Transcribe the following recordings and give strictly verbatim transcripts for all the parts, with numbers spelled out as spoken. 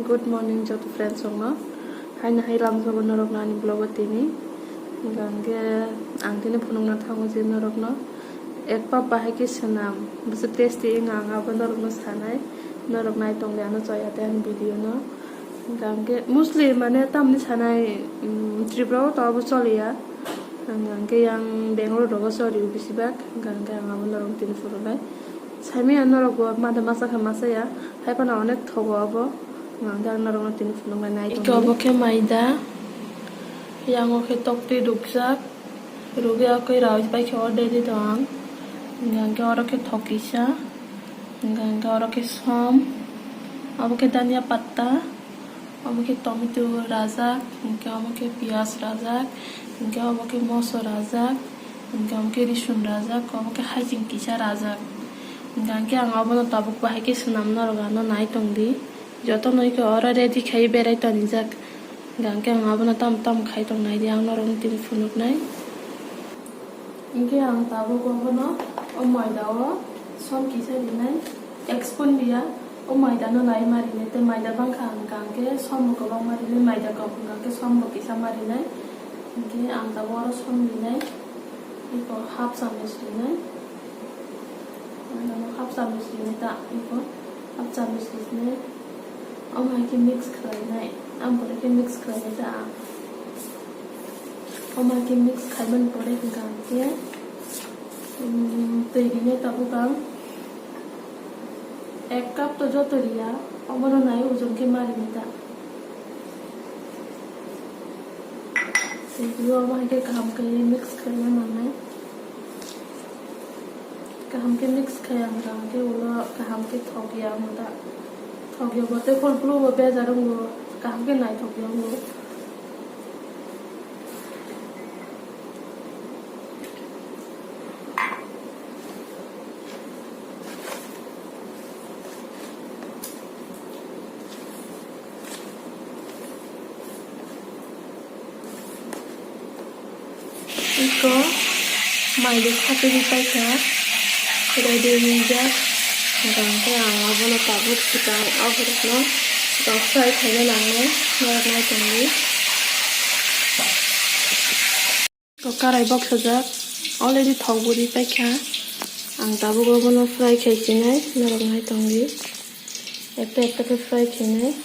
Good morning joto friends rokno. Haino hai lamjago norokno ani vlog o tini. Hingkha hingke ang tini phunukna thango je norokno ek cup bahai khe swnam. Bwswk tasty wngkha ang abo norokno sanai. Norok nai tongdi ano chaya tei ani video no. Hingkha hingke mostly mane tamni sanai, mm, Tripura o to abo choliya. Hingkha hingke yang Bangalore rogo choliyo besibak. Hingkha hingke ang abo norokno tini phunuknai. Saimanya norok bo mada masa khe masa ya, hai phano onek thogo abo, ang norok no tini phunuknai nai tongdi. Iko obo khe maida, yango khe toktwi rukjak, rugwi akwi rawi pai khe already tong ang, hingkha hingke oro khe thok kisa, hingkha hingke oro khe som, abo khe dania patta. Omo khe tomato rajak, hingke omo khe piyaj rajak, hingke omo khe moso rajak, hingke omo khe risun rajak, omo khe haiching kisa rajak. Hingkha hingke ang obono tabuk bahai khe swnam norok ano nai tongdi. Jotono iko oro ready khai berai tonijak. Hingkha hingke ang obono tamo tamo khai tong naidi ang norokno tini phunuknai. Hingke ang tabuk obono o maida o som kisa rinai, ek spoon riya, o maida no nai ma rinai, tei maida bangkha hingkha hingke som bo kwbangma rinai, maida kok hingkha hingke som bo kisa ma rinai. Hingke ang tabuk oro som rinai, iko half chamus rinai, maida no half chamus rinai ta, iko half chamus rinai. Omo hai khe mix khlainai, ang pore khe mix khlainai ta ang. Omo hai khe mix khaimani pore hwnkha ang khe, um, twi rinai tabuk ang ek cup to joto riya, obono nai ojon khe ma rinai ta. Twi rio omo hai khe kaham khe mix khlaina nangnai. Kaham khe mix khai ang, kaham khe ulo kaham khe thok ya ang da. Thok ya bo tei phol phulu bo bejar wngo, kaham khe naithok ya wngo. Iko maida khatui paikha, ready wngjak. Hwnkhe ang abono tabuk swkang, aborokno swkang fry khaina nangnai, norok nai tongdi. Karai boksajak, already thok bwrwi paikha. Ang tabuk obono fry khai chinai, norok nai tongdi. Ekta ekta khe fry khainai.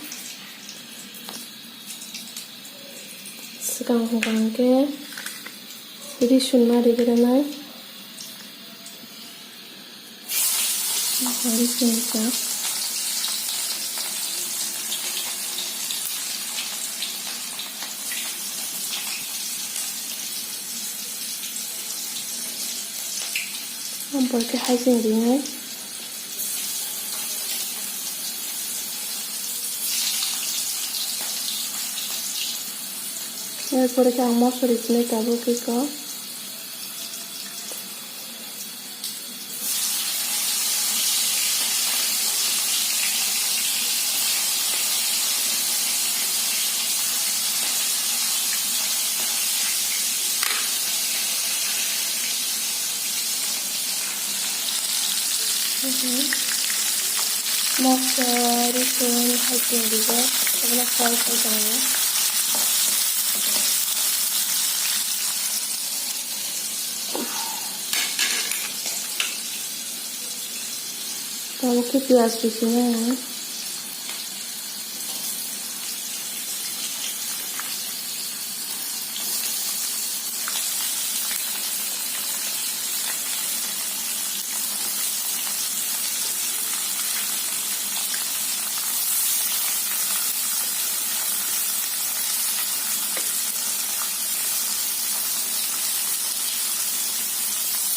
Swkang hwnkha hwnkhe risun ma rigranai. Risun rijak. Bo khe haiching rinai. Erpore khe ang moso risinai tabuk iko. Moso, risun, haiching rijak, obono fry khai tongo. Tabuk khe piyaj risinai ang.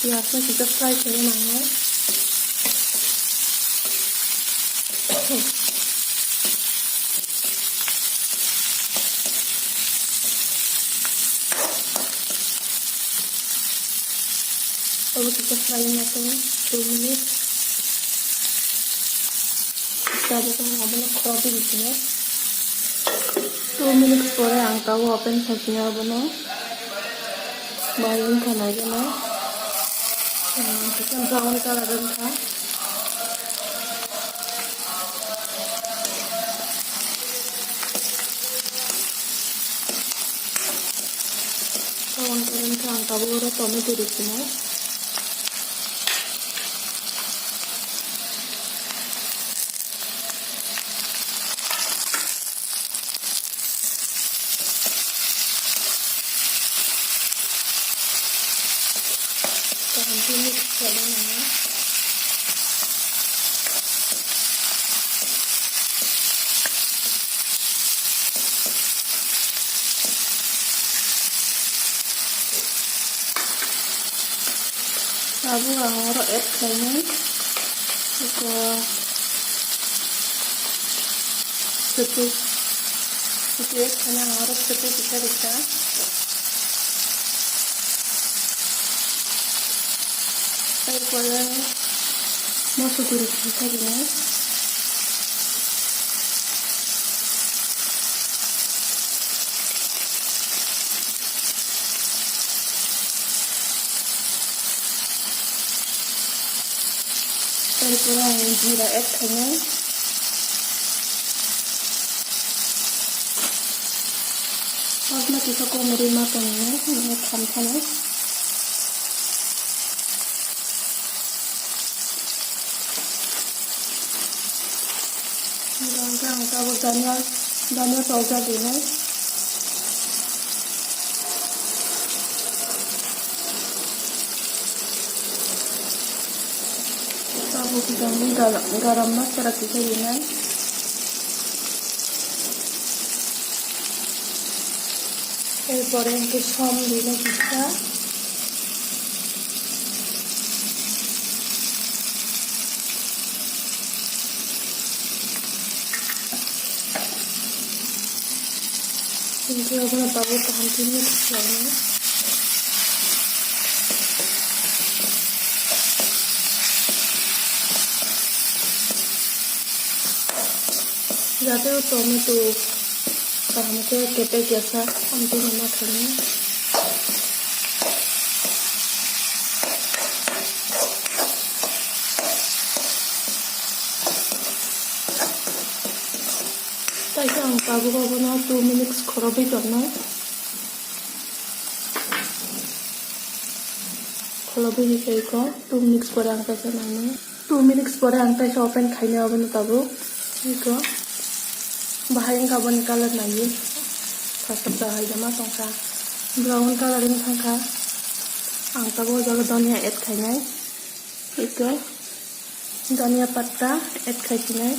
Piyaj no kisa fry khaina nango. Obo kisa fry wngya tongo two minutes. Tabuk ang abono khorokgwi risinai. Two minutes pore ang tabuk open khaisini abono. Mai wngkha nai gana. Hmm, kisa brown colour wngkha. Ang tabuk oro tomato rwsinai. Kaham khe mix khlaina nango. Tabuk ang oro add khlainai. Eko suti, suti add khlaina ang oro suti kisa kisa. Erpore moso guri kisa kisa. Erpore ang jira add khainai. Hokna kisa kom ri ma tongnai, nini tham thani. Hingke ang tabuk dania, dania powder rinai. Tabuk hingke ang garam, garam masala kisa rinai. Erpore hingke som rinai kisa. Hingke obono tabuk kaham khe mix khlainai. Jate o tomato kaham khe kepek ya sa, amtwino ma khainai. Tei khe ang tabuk abono two minutes khorogwi tongnai. Khorogwi rikha iko, two minutes pore ang kaisa nangnai. Two minutes pore ang kaisa open khainai abono tabuk. Iko bahai wngkha aboni colour naiwi. Sasaksa hai jama tongkha. Brown colour wng thangkha. Ang tabuk o jaga dhania add khainai. Iko dhania patta add khai sinai.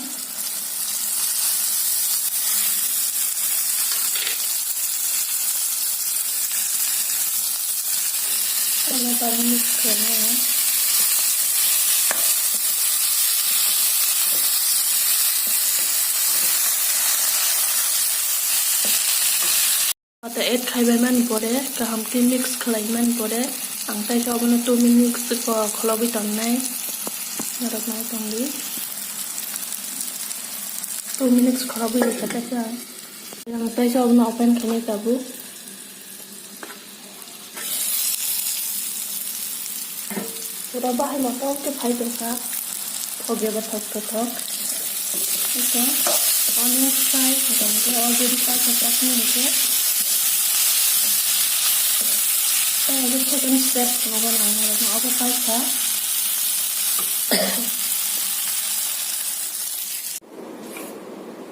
Omo tabuk mix khlainai. Ata add khaibai mani pore, kaham khe mix khlai mani pore, ang tei khe obono two minutes kho-, kholobwi tongnai. Norok nai tongdi. Two minutes kholobwi rikha tei khe ang, ang tei khe obono open khainai tabuk. Pura bahai motom khe phai tongkha, thok eba thok thok thok. Eko onion fry khe tongkhe already paisa chutney hwnkhe. Tei abo second step nogo nang narwkna abo paisa.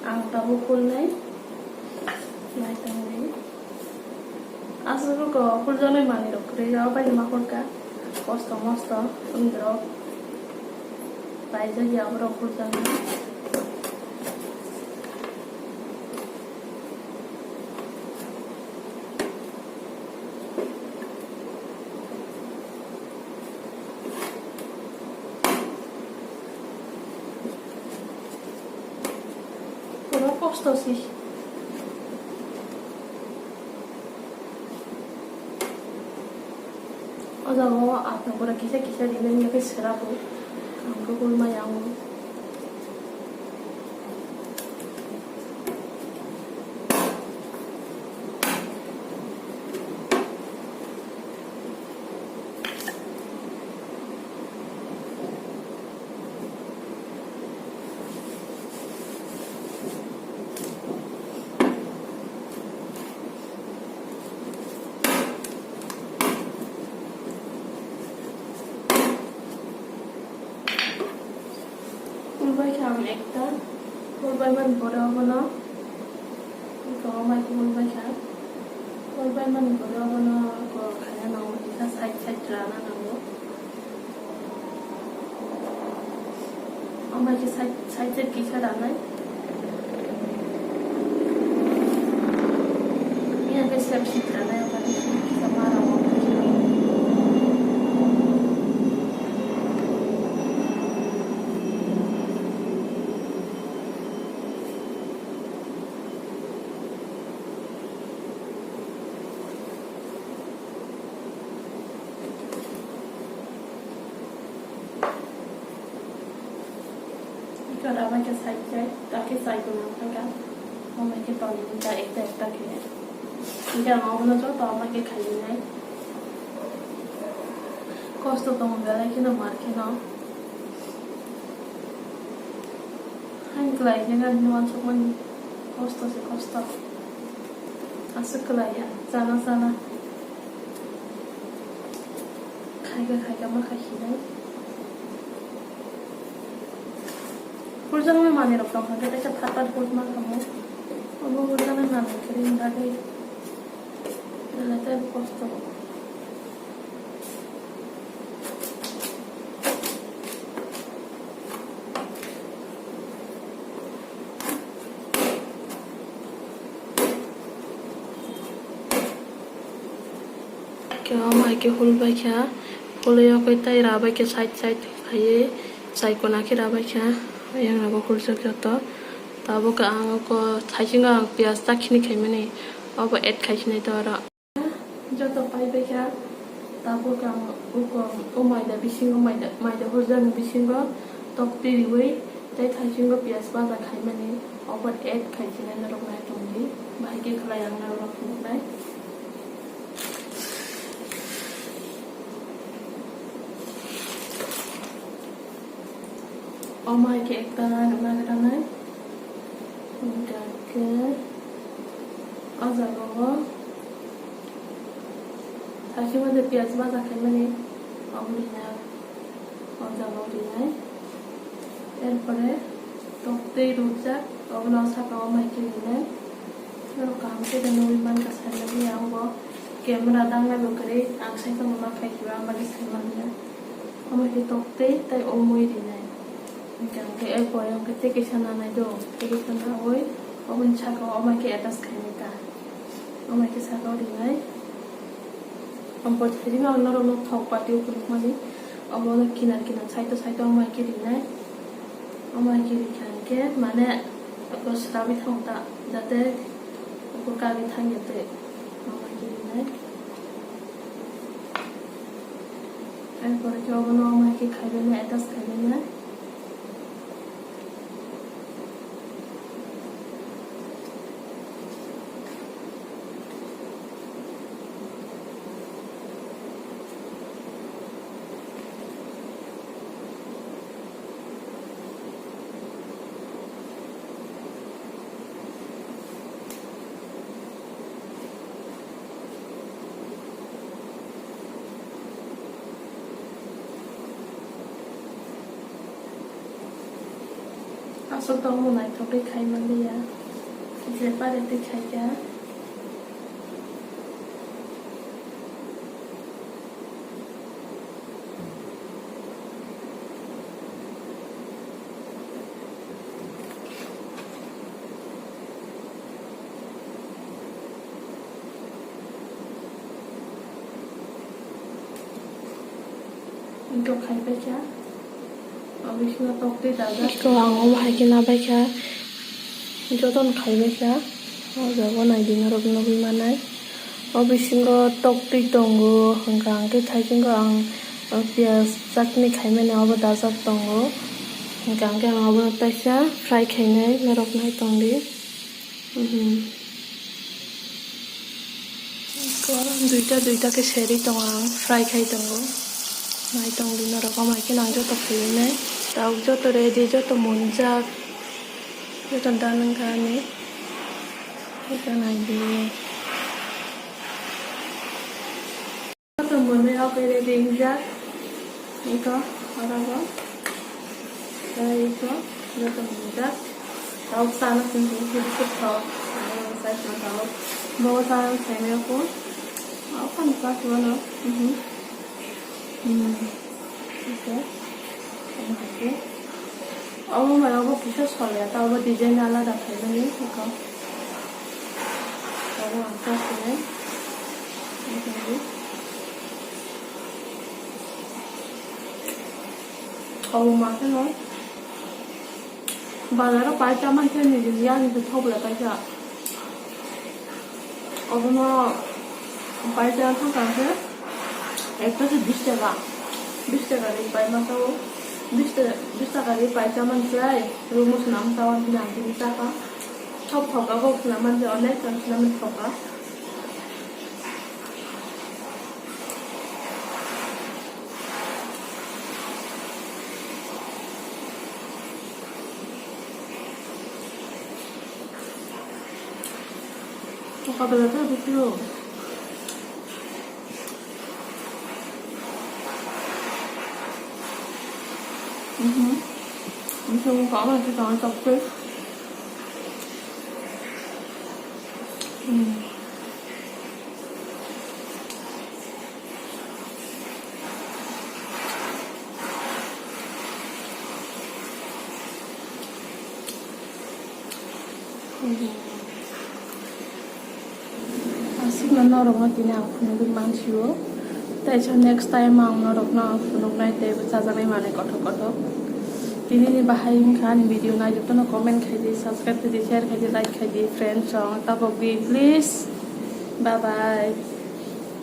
Ang tabuk kulnai naitongdi. Aswk o kuljaknai manwirok kwrwi o bai ma kulka. Kosto mosto wngwi rok paijak ya borok kuljaknai. Pura kosto se. O jaga o ang pura kisa kisa rinani bagwi swrabo. Ang khe kulma yango. Ang ekta hurbai mani pore obono, iko mai hurbai kha. Hurbai mani pore obono iko khaina nango, kisa side side rana nango. Omo hai khe side, side side kisa ranai. Iya khe sep sip ranai, omo hai khe kisa ma rao. Iko rama khe side side, ta khe side nang thangkha. Omo hai khe tongwi ta ekta ekta khe. Hingkhe ang obono joto omo hai khe khaiwi nai. Kosto tongo belai kheno mar kheno. Hain kwlai khe gani uansukmani kosto se kosto. Aswk kwlai ya, chana chana. Khaika khaika ma khai hinai. Hurjaknai manwi rok tong kha khe teisa phat phat hur ma kha mo. Obo hurjaknai manwi khe ring dagwi. Belai tei kosto. Khe omo hai khe hul bai kha, hului o khe tei ra bai khe side side khaiwi chai kona khe ra bai kha, yang rok o huljak joto. Tabuk ang oko thaisingo ang piyaj ta khini khaimani, obo add khai sinai to oro. Joto pai bai kha, tabuk ang uko o maida bisingo, maida, maida hurjakni bisingo tok twi riwi tei thaisingo piyaj baja khaimani obo add khai sinai norok nai tongdi, bahai khe khlai ang norok phunuknai. Omo hai khe ekta nagranai. Hingkha khe o jaga o thaisingo je piyaj baja khaimani, omo rinai, o jaga o rinai. Erpore tok twi rwjak, obono saka o mai khe rinai. Norok kaham khe nugwi mankha, saimanya ang bo camera dangnai bo kwrwi, ang sai tongma khai khiba, ang bagwi saimanya. Omo khe tok twi tei o mui rinai. Hingkhe ang khe erpore ang khe tei kisa nanai do, tei kisa naui oboni saka o mai khe attach khainai ta. O mai khe saka o rinai. Omo thaisingo ang norokno thok patio phunukmani. Omo kinar kinar side o side o omo hai khe rinai. Omo hai khe rikha hingkhe mane eko srawi thang ta, jate eko kagwi thang ya tei. Omo hai khe rinai. Erpore khe obono omo hai khe khaibainai, attach khaibainai. Aswk tongmung naithok khe khai manliya, je pare tei khaikha. Iko khai bai kha. O bisingo tok twi dajak. Iko ang omo hai khe na bai kha. Jotono khai bai kha. O jaga o nai di norok nugwi manai. O bisingo tok twi tongo, hwnkha hwnkhe thaisingo ang, o, piyaj chutney khaimani obo dajak tongo. Hwnkha hwnkhe ang obono kaisa fry khainai norok nai tongdi. Mhm. Eko duita duita khe serwi tongo ang, fry khai tongo. Nai tongdi norok, omo hai khe nang joto khaiwi nai. Tabuk joto ready, joto monjak. Joto dal wngkha ani. Eko naidi. Joto monwi rok ready wngjak. Eko, oro bo. Tei eko. Joto mwngjak. Tawk chana simi simi khe tawk. Ano sai khna tawk. Bo chana simi ko. Apan sa ko no. Mhm. Hmm. Okay. Ano hai khe. Obo mai obo kisa solya ta obo design alada khaimani eko. Obo ang sa simi. Okay. Obo ma khe no. Bazaro paisa mankhe nini yani khe thok le paisa. Obono paisa thangkha khe ekta se bis taka. Bis taka ri pai masa o. Bis ta-, bis taka ri paisa mankhe ai. Rumo swnam tawan khe ang khe chakha. Thok thok abo swnam mankhe onek swnam swnam thok kha. Toka bela ta bukiro. Mhm. Ini semua kawan kita makan chocolate. Hmm. Aswkno norokno tini ang phunugwi mansio. Tei so next time ang norokno phunugnai tei bo chajaknai manwi kothok kothok. Tini ni bahai wngkha ani video naijak tono comment khai di, subscribe khai di, share khai di, like khai di, friends rok tabok di please. Bye bye.